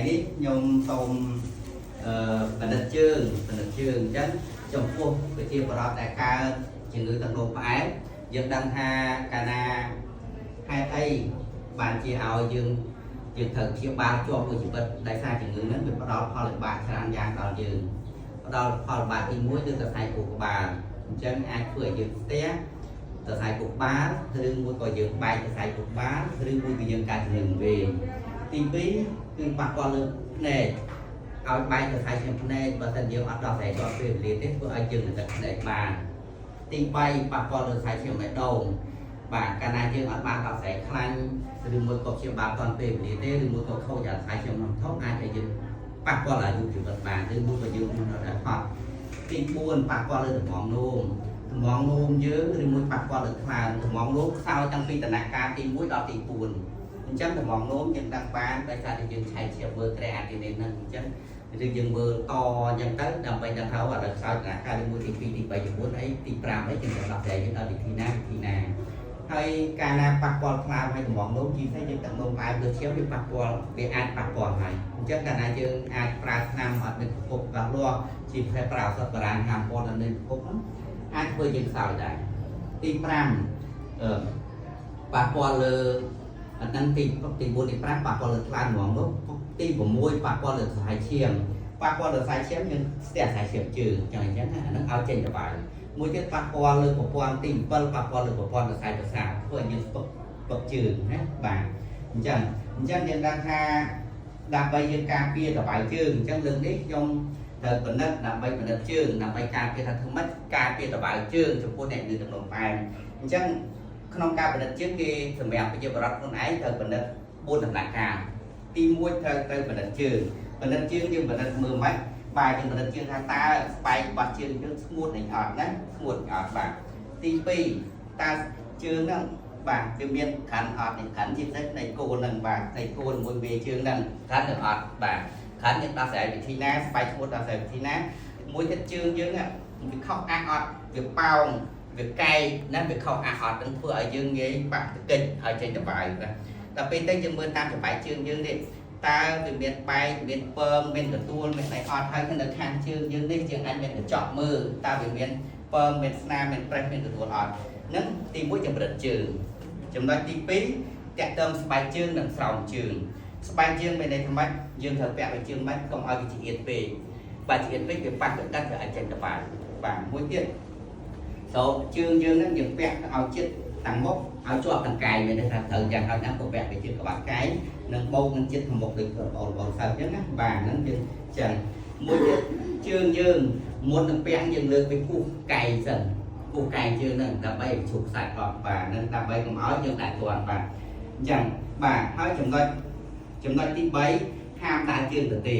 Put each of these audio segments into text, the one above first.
នេះខ្ញុំសូមអឺពិនិត្យជើងពិនិត្យជើងអញ្ចឹងចំពោះប្រជាពលរដ្ឋដែលកើតជំងឺទឹកនោមផ្អែមយើងដឹងថាកាលណាហេតុអីបានជាឲ្យយើងយើងត្រូវព្យាបាលជាប់មួយជីវិតដោយសារជំងឺហ្នឹងវាផ្ដល់ផលវិបាកច្រើនយ៉ាងដល់យើងផ្ដល់ផលវិបាកទី1គឺសរសៃខួរក្បាលអញ្ចឹងអាចធ្វើឲ្យយើងស្ទះសរសៃខួរក្បាលឬមួយក៏យើងបែកសរសៃខួរក្បាលឬមួយក៏យើងកើតជំងឺវែងទី2គឺប៉ះពាល់លើភ្នែកឲ្យបែកសរសៃឈាមភ្នែកបើមិនយើងអត់ដោះស្រាយទាន់ពេលវេលាទេធ្វើឲ្យយើងនឹងទឹកភ្នែកបានទី3ប៉ះពាល់លើសរសៃឈាមបេះដូងបាទកាលណាយើងអត់បានដោះស្រាយខ្លាញ់ឬមួយក៏ព្យាបាលទាន់ពេលវេលាទេឬមួយក៏ខូចអាសរសៃឈាមក្នុងធំអាចឲ្យយើងប៉ះពាល់អាយុជីវិតបានឬមួយក៏យើងមិនដល់ហត់ទី4ប៉ះពាល់លើតម្ងនោមតម្ងនោមយើងឬមួយប៉ះពាល់លើខ្លើមតម្ងនោមខ្សោយតាំងពីដំណាក់កាលទី1ដល់ទី4អញ្ចឹងតម្ងនោមយើងដឹងបានដោយសារតែយើងឆែកឈាមមើលក្រែអាទីនេះហ្នឹងអញ្ចឹងឬយើងមើលតអញ្ចឹងទៅដើម្បីដឹងថាឥឡូវខ្សោយដំណាក់កាលទី1ទី2ទី3ទី4អីទី5អីយើងទៅដោះស្រាយយើងដល់វិធីណាវិធីណាហើយកាលណាប៉ះពាល់ខ្លើមហើយតម្ងនោមជាពិសេសយើងទឹកនោមផ្អែមលើឈាមវាប៉ះពាល់វាអាចប៉ះពាល់ហើយអញ្ចឹងកាលណាយើងអាចប្រើថ្នាំអត់មានប្រភពច្បាស់លាស់ជាពិសេសប្រើឱសថបុរាណហាមព័ទ្ធអត់មានប្រភពហ្នឹងអាចធ្វើយើងខ្សោយដែរទី5អឺប៉ះពាល់លើអាហ្នឹងទីទី4ទី5ប៉ះពាល់លើខ្លាហ្មងនោះទី6ប៉ះពាល់លើសរសៃឈាមប៉ះពាល់លើសរសៃឈាមយើងស្ទះសរសៃឈាមជើងចឹងអញ្ចឹងណាអាហ្នឹងឲ្យចេញតបៅមួយទៀតប៉ះពាល់លើប្រព័ន្ធទី7ប៉ះពាល់លើប្រព័ន្ធសរសៃប្រសាទធ្វើឲ្យយើងស្ពឹកស្ពឹកជើងណាបាទអញ្ចឹងអញ្ចឹងយើងដឹងថាដើម្បីយើងការពារតបៅជើងអញ្ចឹងលើកនេះខ្ញុំត្រូវពិនិត្យដើម្បីពិនិត្យជើងដើម្បីការពារថាធ្វើម៉េចការពារតបៅជើងចំពោះអ្នកជំងឺទឹកនោមផ្អែមអញ្ចឹងក្នុងការពិនិត្យជើងគេសម្រាប់ប្រជាពលរដ្ឋខ្លួនឯងត្រូវពិនិត្យ4ដំណាក់កាលទី1ត្រូវត្រូវពិនិត្យជើងពិនិត្យជើងយើងពិនិត្យមើលម៉េចបាទយើងពិនិត្យជើងថាតើស្បែករបស់ជើងយើងស្ងួតនឹងអត់ណាស្ងួតអត់បាទទី2តើជើងហ្នឹងបាទវាមានក្រាន់អត់នេះក្រាន់ជាពិសេសនៃគោលហ្នឹងបាទនៃគោលមួយវាជើងហ្នឹងក្រាន់នឹងអត់បាទក្រាន់យើងដោះស្រាយវិធីណាស្បែកស្ងួតដោះស្រាយវិធីណាមួយទៀតជើងយើងវាខុសអាក់អត់វាប៉ោងវាកែងណាវាខុសអាក់អត់នឹងធ្វើឲ្យយើងងាយប៉ះទកិច្ចឲ្យចេញតបៅណាដល់ពេលទៅយើងមើលតាមច្បែកជើងយើងនេះតើវាមានបែកមានពងមានកទួលមានអីអត់ហើយនៅខាងជើងយើងនេះយើងអាចមានកញ្ចក់មើលតើវាមានពងមានស្នាមមានប្រេះមានកទួលអត់ហ្នឹងទី1ចម្រិតជើងចំណុចទី2តាក់ទងស្បែកជើងនិងស្រោមជើងស្បែកជើងមានន័យថាម៉េចយើងត្រូវពាក់ឲ្យជើងម៉េចកុំឲ្យវាចៀតពេកបាទចៀតពេកវាប៉ះទៅកាត់វាអាចចេញតបាយបាទមួយទៀតស្រោមជើងយើងហ្នឹងយើងពាក់ឲ្យចិត្តទាំងមុខឲ្យជាប់ទាំងកាយមានន័យថាត្រូវយ៉ាងហោចណាស់ក៏ពាក់វាជើងក្បាត់កាយនិងបោកនឹងចិត្តខាងមុខដូចបងប្អូនសើអញ្ចឹងណាបាទហ្នឹងយើងចឹងមួយទៀតជើងយើងមុននឹងពាក់យើងលើកវាគោះកែងសិនគោះកែងជើងហ្នឹងដើម្បីឲ្យឈប់ខ្សាច់អត់បាទហ្នឹងដើម្បីកុំឲ្យយើងដាក់ទាន់បាទអញ្ចឹងបាទហើយចំណុចចំណុចទី3ហាមដើរជើងទទេ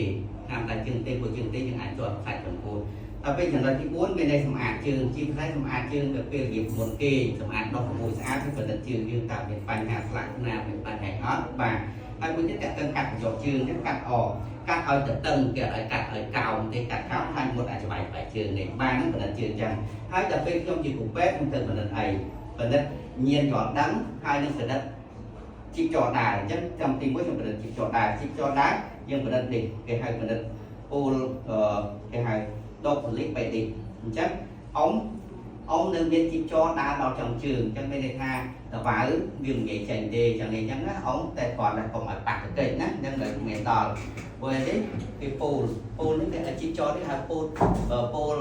ហាមដើរជើងទេព្រោះជើងទេយើងអាចជាប់ខ្សាច់ចំពោះដល់ពេលចំណុចទី4មានន័យសម្អាតជើងជាពិសេសសម្អាតជើងទៅពេលរៀបមុនគេសម្អាតដោះក្មួយស្អាតគឺពិនិត្យជើងយើងតើមានបញ្ហាស្លាកស្នាមមានបញ្ហាអត់បាទហើយមួយទៀតតើតឹងកាត់បញ្ចុះជើងហ្នឹងកាត់អកកាត់ឲ្យទៅតឹងគេឲ្យកាត់ឲ្យកោងទេកាត់កោងខ្លាញ់មុតអាចច្បាយបែកជើងនេះបាទហ្នឹងពិនិត្យជើងចឹងហើយដល់ពេលខ្ញុំជាគ្រូពេទ្យខ្ញុំទៅពិនិត្យអីពិនិត្យញៀនយល់ដឹងហើយនឹងពិនិត្យជីកចរដែរអញ្ចឹងចាំទី1ខ្ញុំពិនិត្យជីកចរដែរជីកចរដែរយើងពិនិត្យនេះគេហៅពិនិត្យពូលគេហៅដកផលិតបេតិអញ្ចឹងអ៊ំអ៊ំនៅមានជីកចរដើរដល់ចុងជើងអញ្ចឹងមានន័យថាតវៅវាមិនងាយចេញទេអញ្ចឹងអញ្ចឹងណាអ៊ំតែគាត់តែកុំឲ្យប៉ះតកិច្ចណាអញ្ចឹងလည်းមានដល់ព្រោះនេះគេពូលពូលនេះគេជីកចរនេះហៅពូលពូល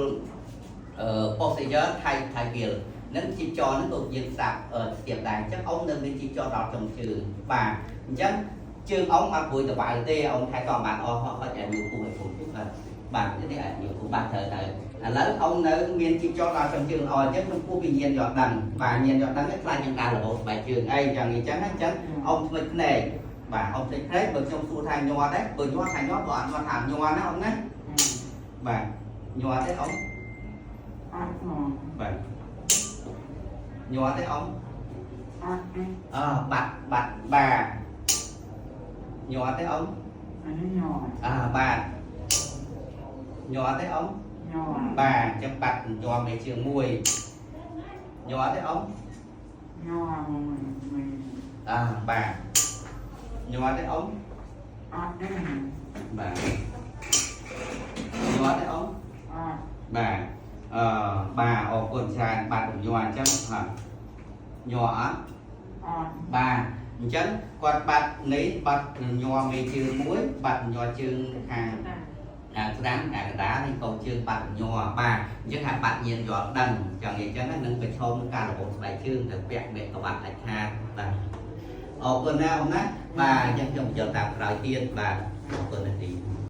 អឺ posterior ថៃថៃវាលនឹងជីកចរហ្នឹងក៏យើងស្ដាប់ស្ទាបដែរអញ្ចឹងអ៊ំនៅមានជីកចរដល់ចុងជើងបាទអញ្ចឹងជើងអ៊ំអត់ព្រួយតវៅទេអ៊ំថែតបានអស់ហោះអាយុគូឲ្យគូបាទបាទនេះអាយុគូបាទត្រូវទៅឥឡូវអ៊ំនៅមានជីកចរដល់ចុងជើងល្អអញ្ចឹងខ្ញុំគូពីញៀនយកដឹងបាទញៀនយកដឹងខ្លាចយើងដើររបូតស្បែកជើងអីអញ្ចឹងអញ្ចឹងអញ្ចឹងអ៊ំថ្មិចភ្នែកបាទអ៊ំភ្លេចភ្នែកបើខ្ញុំសួរថាញ័រដែរបើញ័រថាញ័របើអត់ញ័រថាញ័រណាអ៊ំណាបាទញ័រទេអ៊ំ អត់ហ្មង បាទញ័រទេអ៊ំ អត់ទេ អើបាត់បាត់បាទញ័រទេអ៊ំ អានេះញ័រ អើបាទញ័រទេអ៊ំ ញ័រ បាទអញ្ចឹងបាត់ញ័រមេជើងមួយញ័រទេអ៊ំ ញ័រមួយមួយ អើបាទញ័រទេអ៊ំ អត់ទេ បាទញ័រទេអូន អត់ បាទអឺបាទអរគុណច្រើនបាទរំញ័រអញ្ចឹងហ่ะញ័រអត់ អត់ បាទអញ្ចឹងគាត់បាត់នេះបាត់រញ័រមេជើងមួយបាត់រញ័រជើងខាងខាងស្ដាំខាងកណ្ដាលនេះកូនជើងបាត់រញ័របាទអញ្ចឹងថាបាត់ញៀនយល់ដឹងចង់និយាយអញ្ចឹងណានឹងប្រឈមនឹងការរបូតស្បែកជើងទៅពាក់មេក្បាត់ដាច់ខាតបាទអរគុណណាអ៊ំណាបាទអញ្ចឹងខ្ញុំបញ្យល់តាមក្រោយទៀតបាទអរគុណណាស់ទី